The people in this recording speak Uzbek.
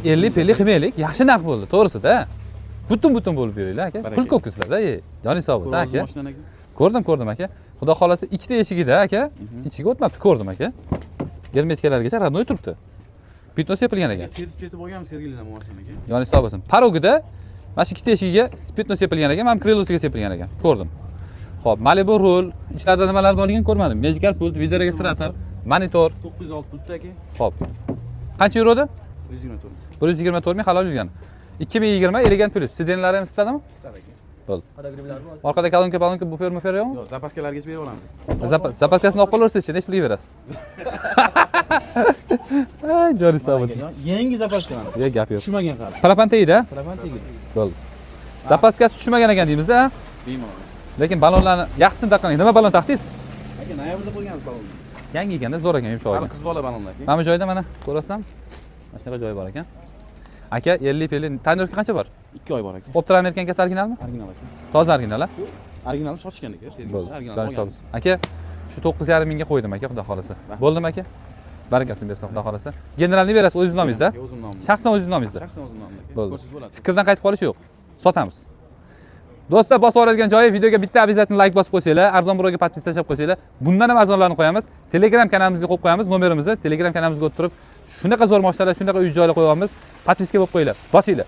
50 pelli qilmaylik, yaxshi narx bo'ldi, to'g'risida. Butun butun bo'lib yuringlar, aka. Baraka. Pul ko'p sizlarda, ey. Joningiz sog' bo'lsin, aka. Mashinani, aka. Ko'rdim, ko'rdim, aka. Xudo xolasa, ikkita eshigida, aka, ichiga o'tmabdi, ko'rdim, aka. Герметика largacha родной turibdi. Пятно sepilgan ekan. Servis ketib olganmiz Sergelidan bu mashinani, aka. Joningiz sog' bo'lsin. Порог ida mana shu ikkita eshigiga пятно sepilgan ekan, mana крыло siga sepilgan ekan. Ko'rdim. Xo'p, Malibu rul, ichlarida nimalar borligini ko'rmadim. Magical pult, videoregistrator, monitor. 906 pultda, aka. Xo'p. Qancha yuradi? 124. 124 ming halol yurgan. 2020 Elegant Plus. Сиденье lari ham isitadimi? Isitadi, aka. Bo'ldi. Orqada kolonka, palonka, bufer, mufer yo'qmi? Yo'q, запаска largacha berib olamiz. Запаска sini olib qolaversangiz, necha pulga berasiz? Ay, joningiz sog' bo'lsin. Yangi запаска mana. Yo'q, gap yo'q. Tushmagan hali. Propan tegdi, Propan tegdi. bo'ldi. Запаска si tushmagan ekan deymiz-da. Bemalol. Lekin balonlarni yaxshisini taqqan. Nima balon taqdingiz? Aka, noyabrda qo'yganmiz balonni. Yangi ekanda, zo'r ekan, yumshoq Hali ekan. qiz bola balonlar, aka. Mana bu joyda mana ko'rasizmi? Mana shunaqa joyi bor ekan. Aka, 50 pelli тонировка qancha bor? 2 oy bor, aka. Optra американка si originalmi? Original, aka. Toza original, a? Original sotishgan, aka. Bo'ldi. Original Joningiz sog' olganmiz. bo'lsin. Aka, shu 9,5 mingga qo'ydim, aka, xudo xolasa. Rahmat. Bo'ldimi, aka? Barakasini bersin, xudo xolasa. Генеральный berasiz o'zingiz nomingizda? Aka, o'zim nomimda. Shaxsan o'zingiz nomingizda. Shaxsan o'zim nomimda, aka. Bo'ldi. Ko'rsangiz bo'ladi. Fikrdan qaytib qolish yo'q. Sotamiz. Do'stlar, bosib oladigan joyi videoga bitta обязательно layk bosib qo'ysanglar, arzon birovga подписка tashlab qo'ysanglar, bundan ham arzonlarni qo'yamiz. Telegram kanalimizga qo'yib qo'yamiz nomerimizni. Telegram kanalimizga o'tirib, shunaqa zo'r mashinalar, shunaqa uy joylar qo'yamiz. Подписка bo'lib qo'yinglar. Bosinglar.